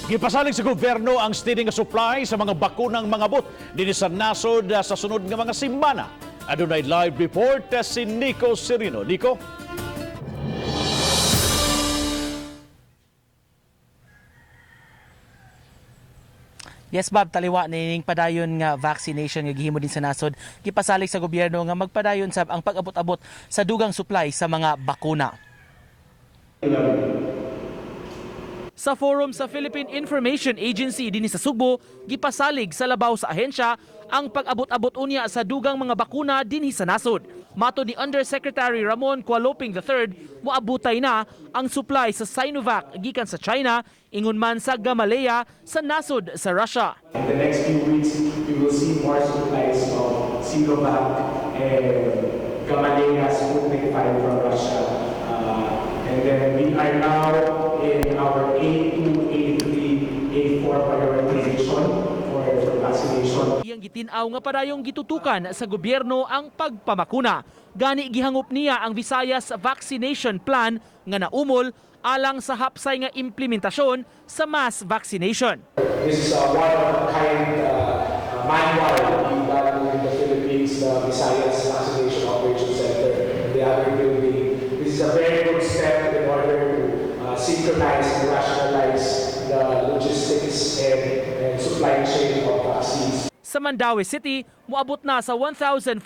Gipasalig sa gobyerno ang steady nga supply sa mga bakunang mangabot dinhi sa nasod sa sunod nga mga simana. Adunay live report si Nico Serino. Nico? Yes, Bob, taliwa nining padayon nga vaccination nga gihimo din sa nasod. Gipasalig sa gobyerno nga magpadayon sab ang pag-abot-abot sa dugang supply sa mga bakuna. Sa forum sa Philippine Information Agency dinhi sa Sugbo, gipasalig sa labaw sa ahensya ang pag-abot-abot unya sa dugang mga bakuna dinhi sa nasod. Matod ni Undersecretary Ramon Cualoping III, moabutay na ang supply sa Sinovac gikan sa China, ingon man sa Gamaleya sa nasod sa Russia. In the next few weeks, we will see more supplies of Sinovac and Gamaleya Sputnik 5 from Russia. And then we are now in our A2, A3, A4 prioritization for vaccination. Iyang gitin-aw nga padayong gitutukan sa gobyerno ang pagpamakuna. Gani gihangop niya ang Visayas Vaccination Plan nga naumol alang sa hapsay nga implementasyon sa mass vaccination. This is a one-of-a-kind manual being done in the Philippines, the Visayas Vaccination Operations Center, the other building. This is a very good step in order to synchronize and rationalize the logistics and supply chain of vaccines. Sa Mandaue City, moabot na sa 1,450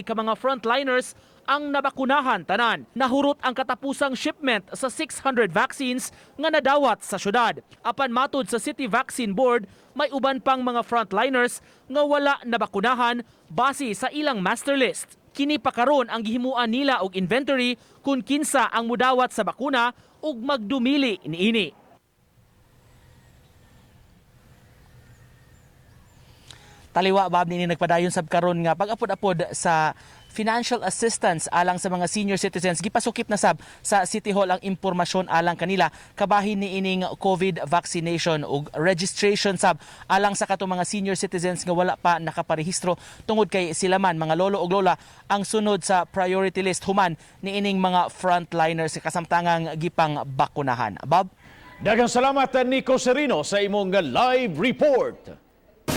ka mga frontliners ang nabakunahan tanan. Nahurot ang katapusang shipment sa 600 vaccines nga nadawat sa syudad. Apan matud sa City Vaccine Board, may uban pang mga frontliners nga wala nabakunahan base sa ilang master list. Kini pa karon ang gihimuan nila og inventory kung kinsa ang mudawat sa bakuna ug magdumili niini. Taliwa, Bob, nini nagpadayon sab karon nga pag-apod-apod sa financial assistance alang sa mga senior citizens. Gipasukip na sab sa City Hall ang impormasyon alang kanila kabahin ni ining COVID vaccination ug registration sab alang sa katong mga senior citizens nga wala pa nakaparehistro tungod kay sila man mga lolo ug lola ang sunod sa priority list human ni ining mga frontliners sa kasamtangang gipang bakunahan. Bob? Daghang salamat, Nico Serino, sa imong live report.